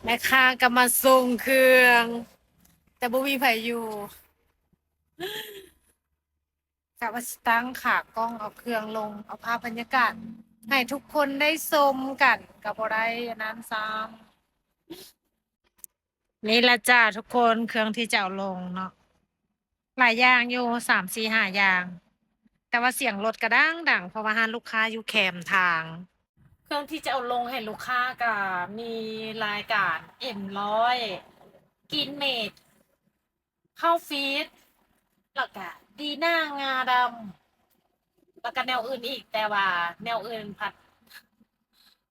ແມ່ຄ້າກໍມາສົ່ງເຄື່ອງ ແຕ່ບໍ່ມີໃຜຢູ່. ກະວ່າຊິຕັ້ງຂາກ້ອງເອົາເຄື່ອງລົງ ເອົາພາບບັນຍາກາດໃຫ້ທຸກຄົນໄດ້ຊົມກັນ ກະບໍ່ໄດ້ອັນນັ້ນຊ້ຳ. ນີ້ລະຈ້າທຸກຄົນ ເຄື່ອງທີ່ຈະເອົາລົງເນາະ ຫຼາຍຢ່າງຢູ່ ສາມສີ່ຫ້າຢ່າງ ແຕ່ວ່າສຽງລົດກະດັງໆ ເພາະວ່າຮ້ານລູກຄ້າຢູ່ແຄມທາງ. ເຄື່ອງທີ່ຈະເອົາລົງໃຫ້ລູກຄ້າກະມີລາຍການເອັມຮ້ອຍ ກິນເມດ ເຂົ້າຟີດ ແລ້ວກະດີໜ້າງາດຳ ແລ້ວກະແນວອື່ນອີກ ແຕ່ວ່າແນວອື່ນພັດ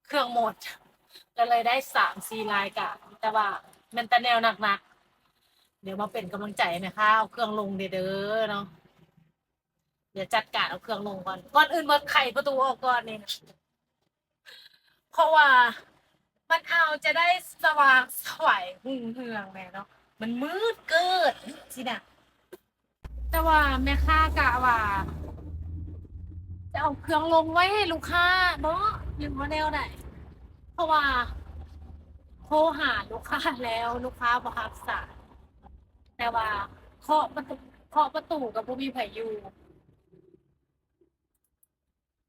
ເຄື່ອງໝົດ ກະເລີຍໄດ້ສາມສີ່ລາຍການ ແຕ່ວ່າແມ່ນແຕ່ແນວໜັກໆ. ດຽວມາເປັນກຳລັງໃຈໃຫ້ແມ່ຄ້າເອົາເຄື່ອງລົງແດ່ເດີເນາະ. ດຽວຈັດການເອົາເຄື່ອງລົງກ່ອນ ກ່ອນອື່ນໝົດໄຂປະຕູອອກກ່ອນນີ້ນະ ເພາະວ່າມັນເອົາຈະໄດ້ສະຫວ່າງໄສຮຸ່ງເຮືອງແດ່ເນາະ ມັນມືດເກີດຊີ້ນະ. ແຕ່ວ່າແມ່ຄ້າກະວ່າ ຈະເອົາເຄື່ອງລົງໄວ້ໃຫ້ລູກຄ້າບໍ ຫຼືວ່າແນວໃດ ເພາະວ່າໂທຫາລູກຄ້າແລ້ວ ລູກຄ້າບໍ່ຮັບສາຍ ແຕ່ວ່າເຄາະປະຕູ ເຄາະປະຕູກໍບໍ່ມີໃຜຢູ່.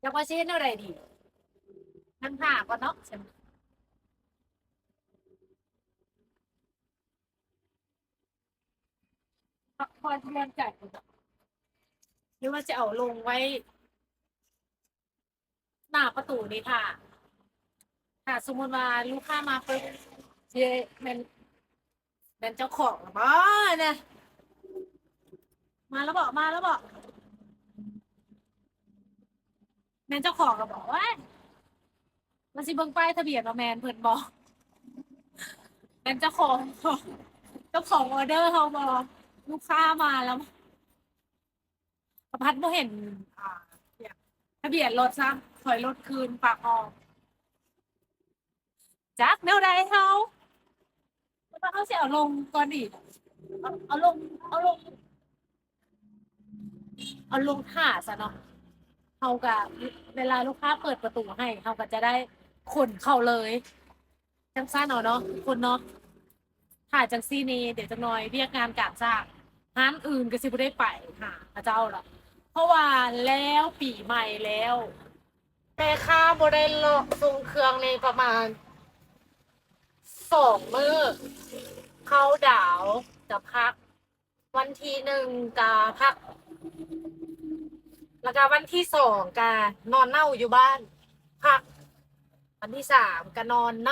ຈັກວ່າຊິເຮັດແນວໃດດີ ນັ່ງຖ້າກ່ອນເນາະ. ພັກຜ່ອນເຮືອນໃຈ ຫຼືວ່າຈະເອົາລົງໄວ້ໜ້າປະຕູນີ້ຖ້າ ຖ້າສົມມຸດວ່າລູກຄ້າມາປຶບ ຊິແມ່ນ ແມ່ນເຈົ້າຂອງລະບໍນະ? ມາລະບໍ ມາລະບໍ? ແມ່ນເຈົ້າຂອງລະບໍ? ໂອ້ຍ ວ່າຊິເບິ່ງປ້າຍທະບຽນວ່າແມ່ນເພິ່ນບໍ ແມ່ນເຈົ້າຂອງ ເຈົ້າຂອງອໍເດີເຮົາບໍ? ລູກຄ້າມາລະ ກະພັດບໍ່ເຫັນ ອ່າ ທະບຽນລົດຊ້ຳ ຖອຍລົດຄືນປາກອອກ. ຈັກແນວໃດເຮົາ ເຮົາຊິເອົາລົງກ່ອນນີ້ ເອົາລົງ ເອົາລົງ ເອົາລົງຖ້າຊະເນາະ. ເຮົາກະ ເວລາລູກຄ້າເປີດປະຕູໃຫ້ ເຮົາກະຈະໄດ້ຂົນເຂົ້າເລີຍ ຈັ່ງຊັ້ນເອົາເນາະ ທຸກຄົນເນາະ. ຖ້າຈັ່ງຊີ້ນີ້ ດຽວຈັກໜ່ອຍວຽກງານການສ້າງ ຮ້ານອື່ນກໍຊິບໍ່ໄດ້ໄປຫາເຂົາເຈົ້າລະ ເພາະວ່າແລ້ວປີໃໝ່ແລ້ວ. ແມ່ຄ້າບໍ່ໄດ້ເລາະສົ່ງເຄື່ອງນີ້ປະມານສອງມື້ ເຂົ້າດາວກະພັກ ວັນທີໜຶ່ງກະພັກ ແລ້ວກະວັນທີສອງກະນອນເນົ່າຢູ່ບ້ານ ພັກ ວັນທີສາມກະນອນເນົ່າ